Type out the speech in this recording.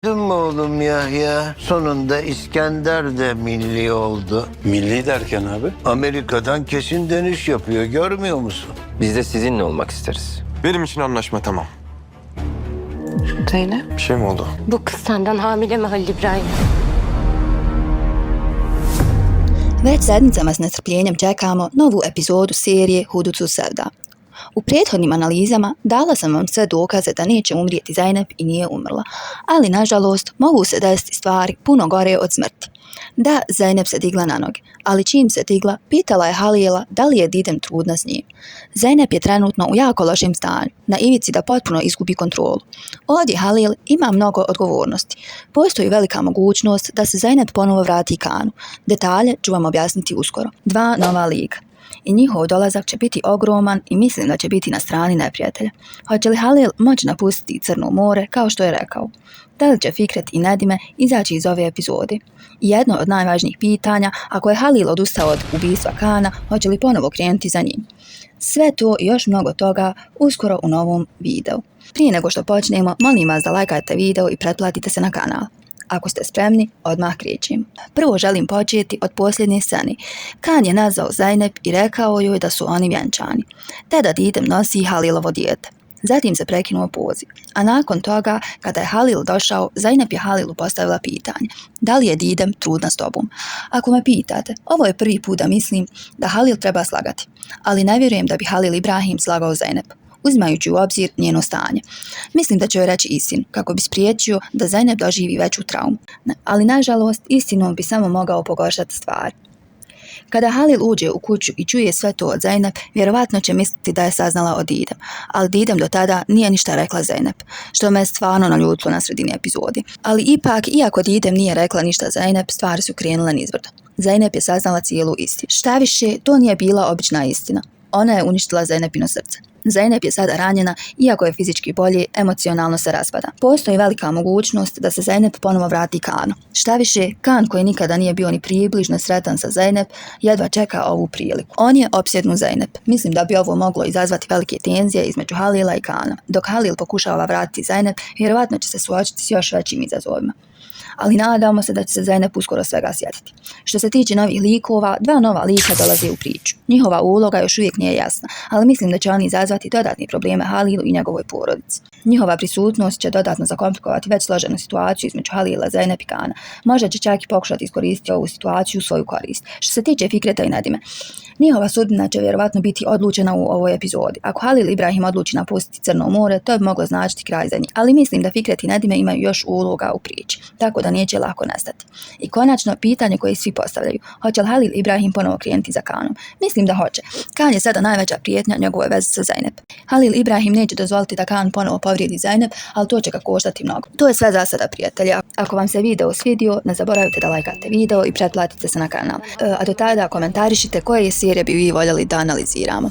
Duydun mu oğlum Yahya? Sonunda İskender de milli oldu. Milli derken abi? Amerika'dan kesin dönüş yapıyor, görmüyor musun? Biz de sizinle olmak isteriz. Benim için anlaşma tamam. Zeynep. Bir şey mi oldu? Bu kız senden hamile mi Halil İbrahim? Već sedmicama s nestrpljenjem čekamo novu epizodu serije Hudutu Sevda. U prethodnim analizama dala sam vam sve dokaze da neće umrijeti Zeynep i nije umrla, ali nažalost mogu se desiti stvari puno gore od smrti. Da, Zeynep se digla na noge, ali čim se digla, pitala je Halila da li je Didem trudna s njim. Zeynep je trenutno u jako lošem stanju, na ivici da potpuno izgubi kontrolu. Ovdje Halil ima mnogo odgovornosti. Postoji velika mogućnost da se Zeynep ponovo vrati Kanu. Detalje ću vam objasniti uskoro. 2 nova lika. I njihov dolazak će biti ogroman i mislim da će biti na strani neprijatelja. Hoće li Halil moći napustiti Crno more kao što je rekao? Da li će Fikret i Nedime izaći iz ove epizode? I jedno od najvažnijih pitanja, ako je Halil odustao od ubistva Kana, hoće li ponovo krenuti za njim? Sve to i još mnogo toga uskoro u novom videu. Prije nego što počnemo, molim vas da lajkajte video i pretplatite se na kanal. Ako ste spremni, odmah krećemo. Prvo želim početi od posljednje scene. Kan je nazvao Zeynep i rekao joj da su oni vjenčani, te da Didem nosi Halilovo dijete. Zatim se prekinuo poziv, a nakon toga, kada je Halil došao, Zeynep je Halilu postavila pitanje: da li je Didem trudna s tobom? Ako me pitate, ovo je prvi put da mislim da Halil treba slagati, ali ne vjerujem da bi Halil Ibrahim slagao Zeynep, uzimajući u obzir njeno stanje. Mislim da će joj reći istinu, kako bi spriječio da Zeynep doživi veću traumu. Ali nažalost, istinom bi samo mogao pogoršati stvari. Kada Halil uđe u kuću i čuje sve to od Zeynep, vjerovatno će misliti da je saznala od Didem, ali Didem do tada nije ništa rekla Zeynep, što me je stvarno naljutilo na sredini epizodi. Ali ipak, iako Didem nije rekla ništa Zeynep, stvari su krenule nizbrdo. Zeynep je saznala cijelu istinu. Šta više, to nije bila obična istina. Ona je uništila Zeynepino srce. Zeynep je sada ranjena, iako je fizički bolje, emocionalno se raspada. Postoji velika mogućnost da se Zeynep ponovo vrati Kanu. Šta više, Kan, koji nikada nije bio ni približno sretan sa Zeynep, jedva čeka ovu priliku. On je opsjednut Zeynep. Mislim da bi ovo moglo izazvati velike tenzije između Halila i Kana. Dok Halil pokušava vratiti Zeynep, vjerovatno će se suočiti s još većim izazovima. Ali nadamo se da će se Zeynep uskoro svega sjetiti. Što se tiče novih likova, 2 nova lika dolaze u priču. Njihova uloga još uvijek nije jasna, ali mislim da će oni izazvati dodatne probleme Halilu i njegovoj porodici. Njihova prisutnost će dodatno zakomplikovati već složenu situaciju između Halila, Zeynep i Kana. Možda će čak i pokušati iskoristiti ovu situaciju u svoju korist. Što se tiče Fikreta i Nedime, njihova sudbina će vjerovatno biti odlučena u ovoj epizodi. Ako Halil Ibrahim odluči napustiti Crno more, to bi moglo značiti kraj za njih. Ali mislim da Fikret i Nedime imaju još uloga u priči, tako da neće lako nestati. I konačno, pitanje koje svi postavljaju: hoće li Halil Ibrahim ponovo krenuti za Kanom? Mislim da hoće. Kan je sada najveća prijetnja njegove veze sa Zeynep. Halil Ibrahim neće dozvoliti da Kan ponovo povrijedi Zeynep, ali to će ga koštati mnogo. To je sve za sada, prijatelji. Ako vam se video svidio, ne zaboravite da lajkate video i pretplatite se na kanal. A do tada komentarišite koje serije bi vi voljeli da analiziramo.